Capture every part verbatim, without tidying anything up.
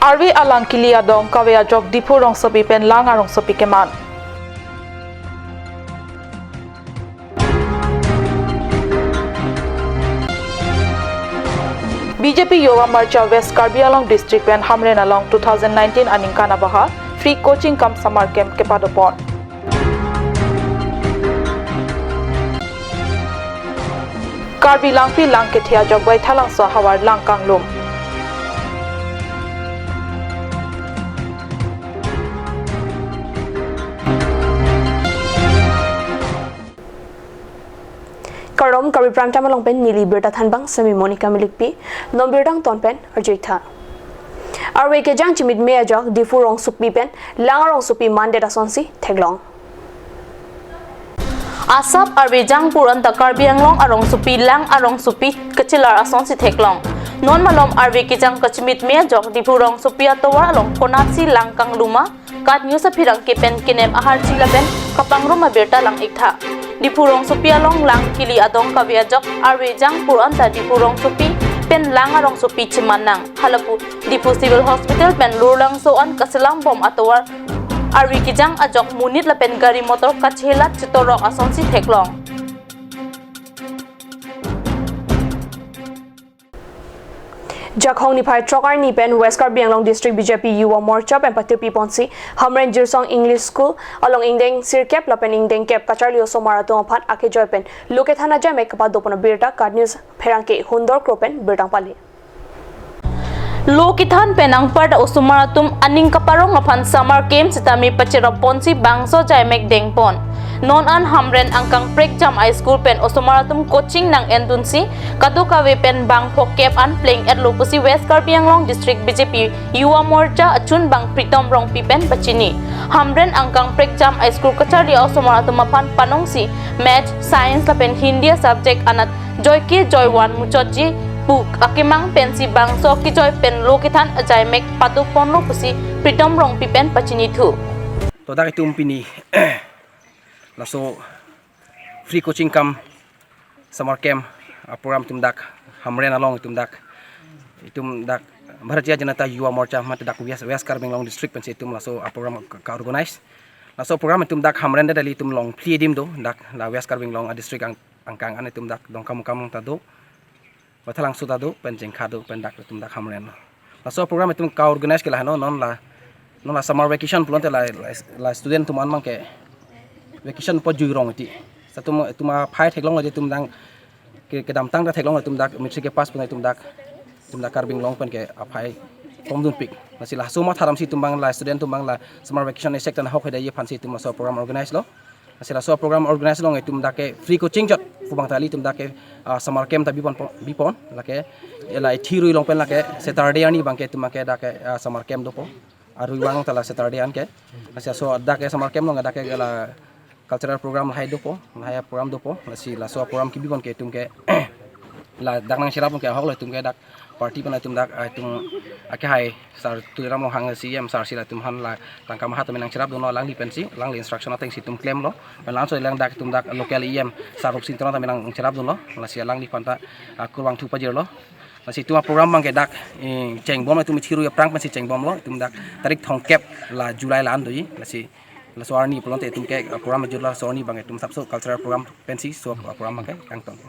Arve alang kili adong kave ajok Diphu rongsopi pen Lang arongsopi keman. B J P Yuva Morcha West Karbi Anglong District pen Hamren along two thousand nineteen aningkan abahar free coaching cum summer camp kepadopon. Karbi Langpi lang kethe ajok Baithalangso ahavar lang kanglum. Kardom, Karbi Prime Time along pen neli birta thanbang semi Monica Milikpi, non birta angton pen arjuitha. Arve kejang chimitme ajok Diphu rongsopi pen Lang arongsopi mandet asonsi theklong. Asap arve jangpur anta Karbi Anglong arongsopi Lang arongsopi kachelar asonsi theklong. Non malom arve kejang kachimitme ajok Diphu rongsopi atovar along konatsi lang kanglum ma, KAT News apherangke pen kenem aharchi lapen kapangrum abirta lang-iktha. Diphu rongsopi along lang kili adong kave ajok arve jangpur anta Diphu rongsopi pen Lang arongsopi cheman nang. Halapu Diphu Civil Hospital pen Lurlangso an kaselam bom atovar arve kejang ajok monit lapen gari motor kachelat chetorok asonsi theklong. Jakhong niphai throk arni pen West Karbi Anglong District B J P Yuva Morcha pen patirpi ponsi Hamren Jirsong English School along ingdeng sirkep lapen ingdeng kep kacharli osomar atum aphan akejoi pen lo kethan ajai mek kepadopon abirta KAT News pherangke Hundor Kro pen birta pale. Lo kethan pen anparta osomar atum aning kaparong aphan summer camp sitame pacherap ponsi bangso ajai mek dengpon. Non an Hamren angkang prekjam a school pen osomar atum coaching nang-endunsi kadokave pen bang phokep an pleng-etlo pusi West Karbi Anglong District B J P Yuva Morcha achun bang Pritom Rongpi pen pachini. Hamren angkang prekjam a school kacharli osomar atum aphan panongsi Math, Science lapen Hindi a subject anat joike joivan muchotji pu akemang pensi bangso kejoi pen lo kethan ajai mek padoponlo pusi Pritom Rongpi pen pachinithu. To dak itum pini laso free coaching cum summer camp, ah, program itum dak Hamren along itum dak, itum dak Bharatiya Janata Yuva Morcha mate dak West, West Karbi Anglong District pensi itum laso, ah, program ka, ka-organize. Laso program itum dak Hamren det kali, itum longphli adim do dak la West Karbi Anglong, ah, district ang, angkang an itum dak Dongkamukam ta do, Baithalangso ta do, pen Jengkha do, pen dak itum dak Hamren. Laso program itum ka-organize ke lahai non, non la, non la summer vacation pulote la, la, la student atum an abangke vacation pu juirong iti. Latum itum aphai theklonglo, itum dang ke, kedamtang ta theklonglo, itum dak matric kepass pon itum dak, itum dak Karbi Anglong pen ke aphai tomdunpik. Lasi laso matha damsi itum abang la student atum abang la summer vacation esek tan ahok heda ye aphansi itum laso program organize lo. Lasi laso program organize along itum dak ke free coaching chot pu abang ta kali, itum dak ke, ah, summer camp ta bipon po, bipon lake la Ithirui along pen lake Saturday arni abangke itum ke dak ke, ah, summer camp dopo. Arui vang ta la Saturday an ke. Lasi laso dak ke summer camp along dak ke la cultural program lahai dopo, lahai program dopo. Lasi laso program kebipon ke itum ke la dak nangcherap ke ahoklo, itum ke dak party pen itum dak, ah, itum akehai Sar Tuliram Ronghang C E M sir si latum aphan la tangka maha tame nangcherapdunlo, alangli pensi, alangli instruction atengsi itum klemlo. Pen laso alang dak itum dak local E M Sar Rupsing Teron tame nangcherapdunlo. Lasi alangliphan ta, ah, kurvangthu pajirlo. Lasi itum aprogram abangke dak, eh, chengbom, itum Ithirui aphrang pensi chengbomlo, itum dak tarik thomkep la July la-an doji. Lasi laso arni pulote itum ke, ah, program ajutlo, laso arni abang itum sapso cultural program pensi laso, ah, program abangke kangton.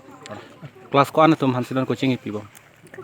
Class ko-an atum aphansi non coaching ipi bom?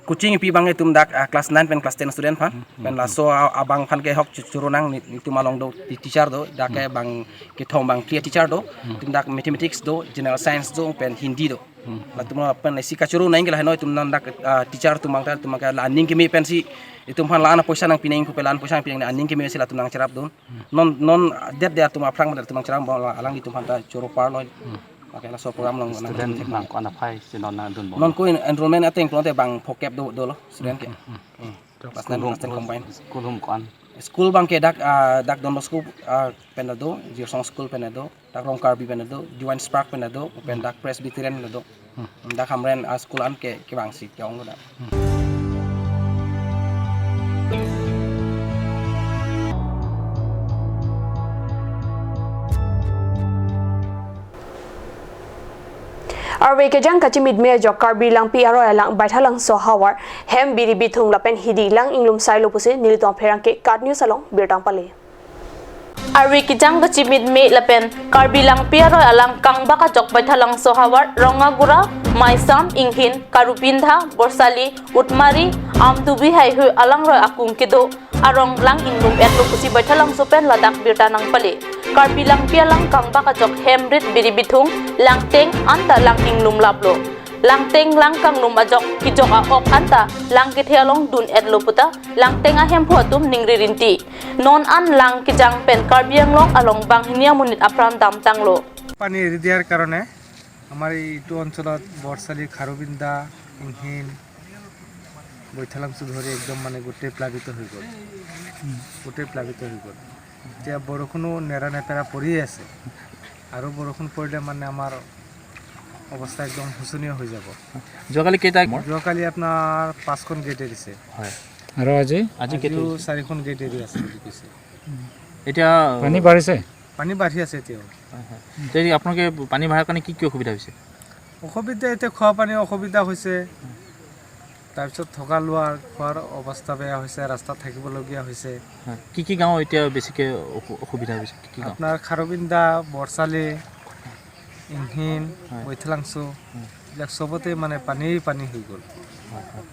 Coaching ipi abang itum dak, ah, class nine pen class ten student aphan. Hmm. Pen laso, ah, abang aphan ke ahok chu-, choro nang ni, itum along do ti-, teacher do, dak ke, hmm, bang kethom bang kre-a teacher do, hmm, itum dak mathematics do, general science do, pen Hindi do. Hmm. Latum pen isi kachoro nang ke lahai non, itum non dak, ah, teacher atum abang ta, itum abang ke la aning keme pensi itum aphan la-an apoisa nangpi nang pu pe la-an apoisa nangpi nang, aning keme si latum nangcherapdun. Hmm. Non, non det det atum aphrang latum nangcherap bom, alangli itum aphan ta choro parlo. Hmm. Lake laso program along student nang ko-an aphai si non nangdunbom? Non ko en-, enrollment ateng pulote bang phokep do, dolo student ke. Hmm, hmm, hmm. Hmm. Class nine, class ten combine. School hum ko-an? School abangke dak, ah, dak Don Bosco, ah, pen do, Jirsong School pen do, dak Rong Karbi pen do, Divine Spark pen do, pen dak Presbyterian pen do. Hmm. Dak Hamren, ah, school an ke, kevangsi ke-ong lo dak. Hmm. Arve kejang kachimitme ajok Karbi Langpi aroi alang Baithalangso havar hem biri bithung lapen hidi lang inglum sailo pusi nelitum apherangke KAT News along birta pale. Arve kejang kachimitme lapen Karbi Langpi aroi alang kangbak ajok Baithalangso havar Rongagura, Maisam, Inghin, Karubindha, Borsali, Utmari, Amdubi haihui alangroi akung kedo arong lang inglum etlo pusi Baithalangso pen ladak birta nangpale. Karbi Langpi alang kangbak ajok hem rit biri bithung, langteng anta lang inglum laplo. Langteng lang kanglum ajok kejok a-ok anta lang kethe along dun etlo puta langteng ahemphu atum ningri rinti. Non an lang kejang pen Karbi Anglong along banghini amonit apran damtanglo. পানী এৰি দিয়াৰ কাৰণে আমাৰ এইটো অঞ্চলত বৰচালি, খাৰুবিন্দা, ইংহিন, বৈঠালাংচু ধৰি একদম মানে গোটেই প্লাবিত হৈ গ'ল, গোটেই প্লাবিত হৈ গ'ল। এতিয়া বৰষুণো নেৰা নেপেৰা পৰিয়ে আছে, আৰু বৰষুণ পৰিলে মানে আমাৰ অৱস্থা একদম শোচনীয় হৈ যাব। যোৱাকালি কেইটা? যোৱাকালি আপোনাৰ পাঁচখন গেট এৰিছে। হয়। আৰু আজি? আজি কেইটা আজিও এৰিছে? চাৰিখন গেট এৰি আছে বুলি কৈছে। এতিয়া পানী বাঢ়িছে? পানী বাঢ়ি আছে এতিয়াও। হয়, হয়। তে আপোনালোকে পানী বাঢ়াৰ কাৰণে কি কি অসুবিধা হৈছে? অসুবিধা এতিয়া খোৱা পানীৰ অসুবিধা হৈছে, তাৰপিছত থকা লোৱাৰ খোৱাৰ অৱস্থা বেয়া হৈছে, ৰাস্তাত থাকিবলগীয়া হৈছে। হয়। কি কি গাঁও এতিয়া বেছিকে অসু-, অসুবিধা হৈছে? কি কি গাঁও? আপোনাৰ খাৰুবিন্দা, বৰচালি, ইংহিন, হয়। বৈঠালাংচু, হয়। এইবিলাক চবতে মানে পানী পানী হৈ গ'ল। হয়, হয়।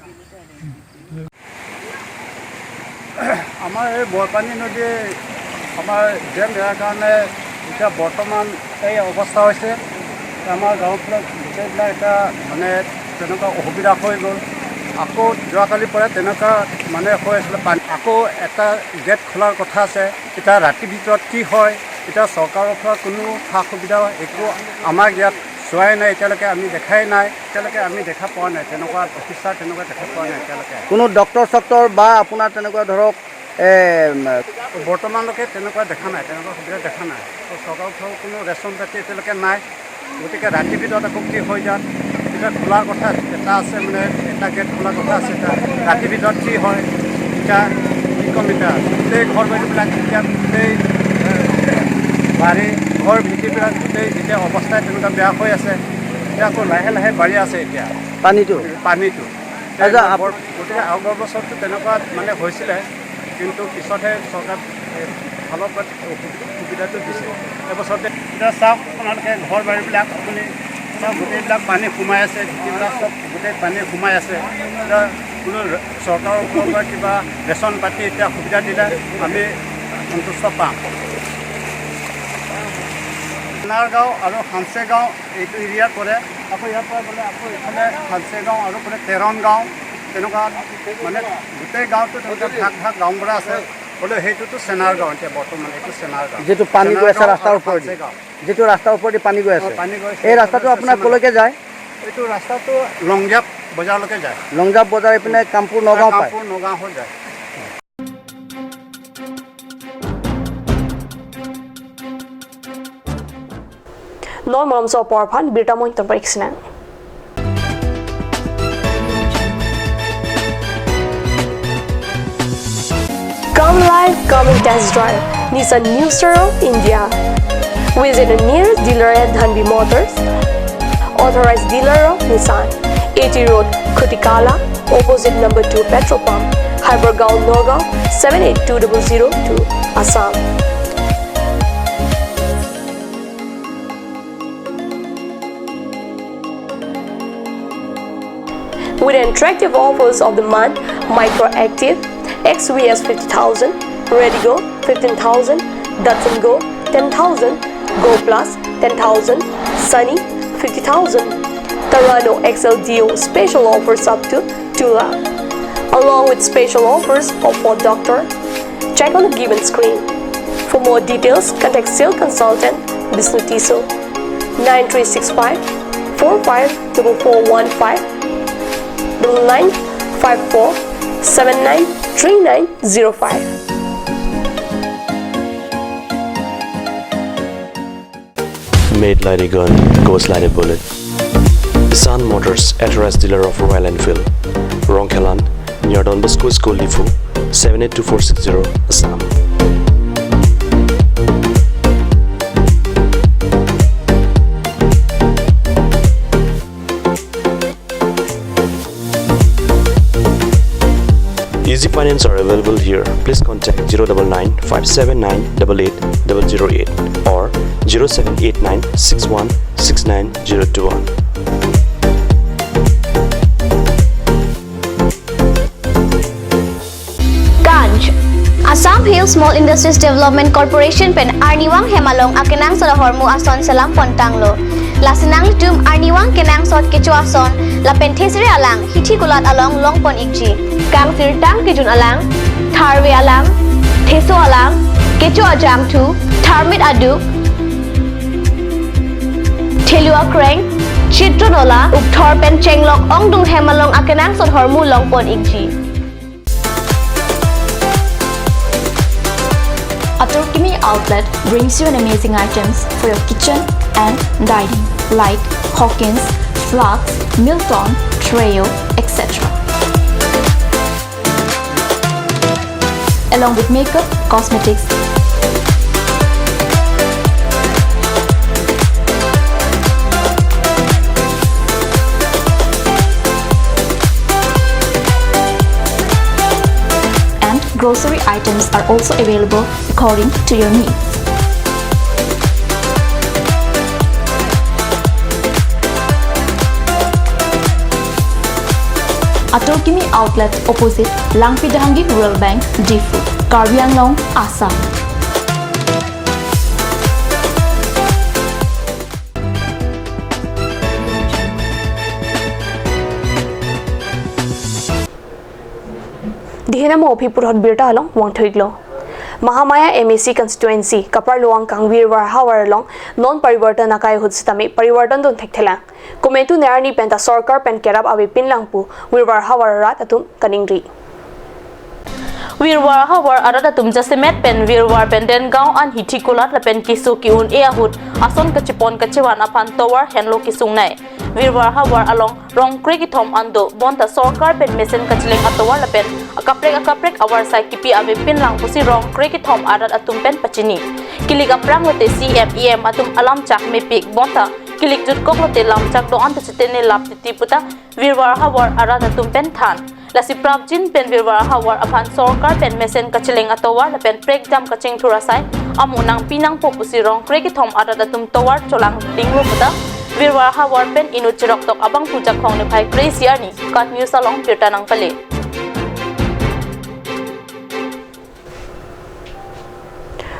আমাৰ এই বৰপানী নদী আমাৰ ডেম এৰাৰ কাৰণে এতিয়া বৰ্তমান এই অৱস্থা হৈছে। আমাৰ গাঁওখনত গোটেইবিলাক এতিয়া মানে তেনেকুৱা অসুবিধা হৈ গ'ল। আকৌ যোৱাকালিৰ পৰা তেনেকুৱা মানে হৈ আছিলে পানী। আকৌ এটা গেট খোলাৰ কথা আছে। এতিয়া ৰাতিৰ ভিতৰত কি হয়, এতিয়া চৰকাৰৰ পৰা কোনো সা সুবিধা একো আমাক ইয়াত চোৱাই নাই, এতিয়ালৈকে আমি দেখাই নাই, এতিয়ালৈকে আমি দেখা পোৱা নাই, তেনেকুৱা অফিচাৰ তেনেকুৱা দেখা পোৱা নাই এতিয়ালৈকে। কোনো ডক্টৰ চক্টৰ বা আপোনাৰ তেনেকুৱা ধৰক, এ, উম, বৰ্তমানলৈকে তেনেকুৱা দেখা নাই, তেনেকুৱা সুবিধা দেখা নাই। তো চৰকাৰৰ ফালৰ কোনো ৰেচন পাতি এতিয়ালৈকে নাই। গতিকে ৰাতিৰ ভিতৰত আকৌ কি হৈ যায়, এতিয়া খোলাৰ কথা এটা আছে, মানে এটা গেট খোলাৰ কথা আছে, এতিয়া ৰাতিৰ ভিতৰত কি হয়, এতিয়া কি ক'ম, এতিয়া গোটেই ঘৰ বাৰীবিলাক এতিয়া গোটেই, এ, বাৰী ঘৰ ভেটিবিলাক গোটেই যেতিয়া অৱস্থা তেনেকুৱা বেয়া হৈ আছে, এতিয়া আকৌ লাহে লাহে বাঢ়ি আছে এতিয়া পানীটো? পানীটো। আচ্ছা, আপ- বৰ-, গতিকে আগৰ বছৰটো তেনেকুৱা মানে হৈছিলে, কিন্তু পিছতহে চৰকাৰ, এ, ফালৰ পৰা অসুবি-, সুবিধাটো দিছে। এইবছৰতে এতিয়া চাওক, আপোনালোকে ঘৰ বাৰীবিলাক আপুনি চাওক, গোটেইবিলাক পানী সোমাই আছে, ভেটিবিলাক চব গোটেই পানী সোমাই আছে। এতিয়া কোনো ৰে-, চৰকাৰৰ ফালৰ পৰা কিবা ৰেচন পাতি এতিয়া সুবিধা দিলে আমি সন্তুষ্ট পাম। সোণাৰ গাঁও আৰু হামচে গাঁও এইটো এৰিয়াত পৰে। আকৌ ইয়াৰ পৰা গ'লে আকৌ এইফালে হামচে গাঁও আৰু পৰে তেৰণ গাঁও, তেনেকুৱা মানে গোটেই গাঁওটো তেনেকুৱা ভাগ ভাগ গাঁওবুঢ়া আছে। হ'লেও সেইটোতো চেনাৰ গাঁও, এতিয়া বৰ্তমান এইটো চেনাৰ গাঁও। যিটো পানী চেনাৰ গৈ আছে গাঁও ৰাস্তাৰ আৰু ওপৰেদি? হামচে গাঁও। যিটো ৰাস্তাৰ ওপৰেদি পানী গৈ আছে? অ, পানী গৈ আছে। এই ৰাস্তাটো চেনাৰ আপোনালোকলৈকে যায়? এইটো ৰাস্তাটো লংজাপ বজাৰলৈকে যায়। লংজাপ বজাৰ এইপিনে কামপুৰ নগাঁও পায়? কামপুৰ নগাঁও হৈ যায়। Non malomso apor aphan birta mo ingtang pariksinang. Come live, come and test drive Nissan New Star of India. Visit a nearest dealer at Dhanvi Motors, authorized dealer of Nissan, A T Road, Khutikala, opposite number two petrol pump, Hypergaon, Nagaon, seven eight two double zero two, Assam. With attractive offers of the month, Micra Active, X V S fifty thousand, Redigo fifteen thousand, Datsun Go ten thousand, Go Plus ten thousand, Sunny fifty thousand, Terrano X L D O special offers up to two lakh, along with special offers of Ford Doctor. Check on the given screen. For more details, contact sales consultant Bisnu Tisso, nine three six five four five double four one five, double nine five four seven nine three nine zero five. Made like a gun, goes like a bullet. Sun Motors, authorized dealer of Royal Enfield, Rongkhelan, near Don Bosco School, Diphu, seven eight two four six zero, Assam. Easy Finance are available here. Please contact zero double nine five seven nine double eight double zero eight or zero seven eight nine six one six nine zero two one. Kanj. Assam Hill Small Industries Development Corporation pen arnivang hem along akenangsot ahormu ason selam pon tanglo. Lasi nanglitum arnivang kenangsot kecho ason lapen thesere alang hithi kulat along long pon ikji. Kangsirtang kejun alang, tharve alang, theso alang, kecho ajangthu, tharmit aduk, thelu akreng, chitro nola, ukthor pen chenglok ongdung hem along akenangsot ahormu long pon ikji. Atur Kimi Outlet brings you an amazing items for your kitchen and dining, like Hawkins, flasks, Milton, tray, et cetera, along with makeup, cosmetics, and grocery items are also available according to your needs. Atur Kimi Outlet, opposite Langpi Dehangi Rural Bank, Diphu, Karbi Anglong, Assam. Dihena mo aphi puthot birta along vangthu iklo. Mahamaya M A C constituency kaparlo angkang Virvar havar along non parivartan akai ahut sitame parivartan dun thekthelang. Komantu nerni penta sorkar pen kerap avepinlang pu Virvar havar arat atum kaningri. Virvar havar arat atum jasemet pen Virvar pen Dengaon an hithi kulat lapen keso ke-un-e ahut ason kachepon kachevan aphan tovar henlo kesungnei. Virvar havar along rong krekethom an do, bonta sorkar pen mesen kacheleng atovar lapen akaprek akaprek avarsai kipi avepinlang pusi rong krekethom arat atum pen pachini. Kilik aphrang lote C M, E M atum alam chak mepik, bonta kilik jutkok lote lamchak do-an ta chetene lap titi puta Virvar havar arat atum pen than. Lasi prapjin pen Virvar havar aphan sorkar pen mesen kacheleng atovar lapen prekjam kachingthur asai amo nangpi nangpo pusi rong krekethom arat atum tovar cholang dinglo puta Virvar havar pen inut cheroktok abangphu Jakhong niphai kre-isi arni KAT News along birta nangpale.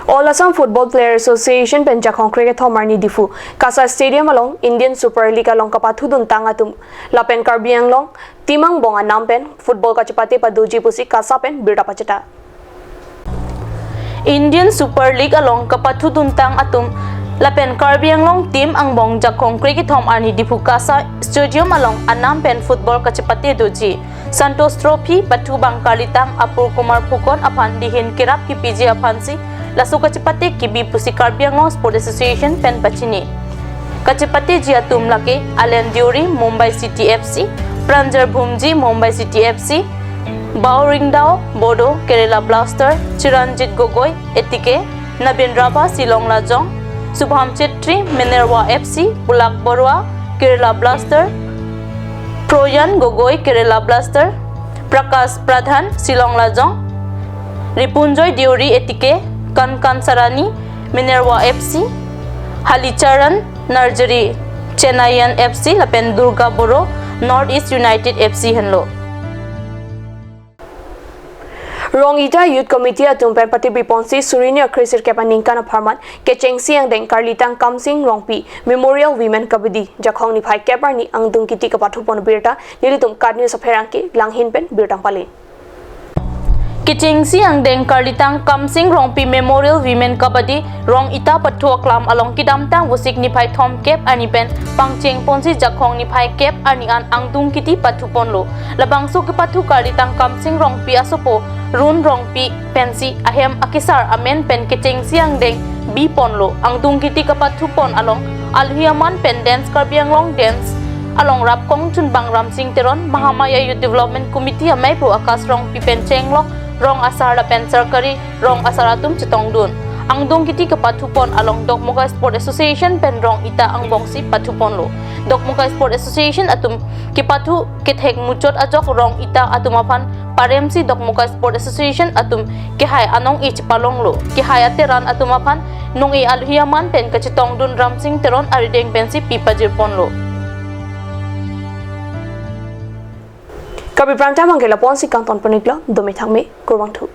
All Assam Football Player Association pen Jakhong krekethom arni Diphu KASA Stadium along Indian Super League along kapathudun tang atum lapen Karbi Anglong team angbong anam pen football kachepate padoji pusi KASA pen birta pacheta. Indian Super League along kapathudun tang atum lapen Karbi Anglong team angbong Jakhong krekethom arni Diphu KASA Stadium along anam pen football kachepate doji. Santosh Trophy pathu abang karlitang Apur Kumar Phukon aphan dihin kerap kipiji aphansi laso kachepate kibi pusi Karbi Anglong Sport Association pen pachini. Kachepateji atum lake Alen Deuri, Mumbai City F C, Pranjal Bhumji, Mumbai City F C, Baoringdao Bodo, Kerala Blaster, Chiranjit Gogoi, A T K, Nabin Rabha, Shillong Lajong, Subham Chetri, Minerva F C, Pulak Barua, Kerala Blaster, Proyan Gogoi, Kerala Blaster, Prakash Pradhan, Shillong Lajong, Ripunjoy Deuri, A T K, Kankan Sarani, Minerva F C, Halicharan Narjari, Chennaiyin F C, lapen Durga Boro, North East United F C henlo. Rong Ita Youth Committee atum pen patipi ponsi suri hini kre sirkep aningkan apharman kechengsi angdeng karlitang Kamsing Rongpi Memorial Women Kabaddi Jakhong niphai kep arni angdung kiti kapathupon birta nelitum KAT News apherangke Langhin pen birta pale. Kechengsi angdeng karlitang Kamsing Rongpi Memorial Women Kabaddi Rong Ita pathu aklam along kedamtang Vosik niphai thomkep arni pen pangcheng ponsi Jakhong niphai kep arni an angdung kiti pathuponlo. Labangso kepathu karlitang Kamsing Rongpi asopo Run Rongpi pensi ahem akesar amen pen kechengsi angdeng biponlo. Angdung kiti kapathupon along alohi aman pen Dance Karbi Anglong Dance along rap kongchunbang Ramsing Teron, Mahamaya Youth Development Committee amei pu Akash Rongpi pen chenglok rong asar lapen sarkari rong asar atum chetongdun. Angdung kiti kapathupon along Dokmoka Sport Association pen Rong Ita angbongsi pathuponlo. Dokmoka Sport Association atum kepathu kethek muchot ajok rong ita atum aphan paremsi Dokmoka Sport Association atum kehai anong-e chepalonglo. Kehai ateran atum aphan nong-e alohi aman pen kachetongdun Ramsing Teron arideng pensi pi pajirponlo. Kabi prangtam angke lapu-ansi kangton pon-iklo, dome thakme, kurvangthu.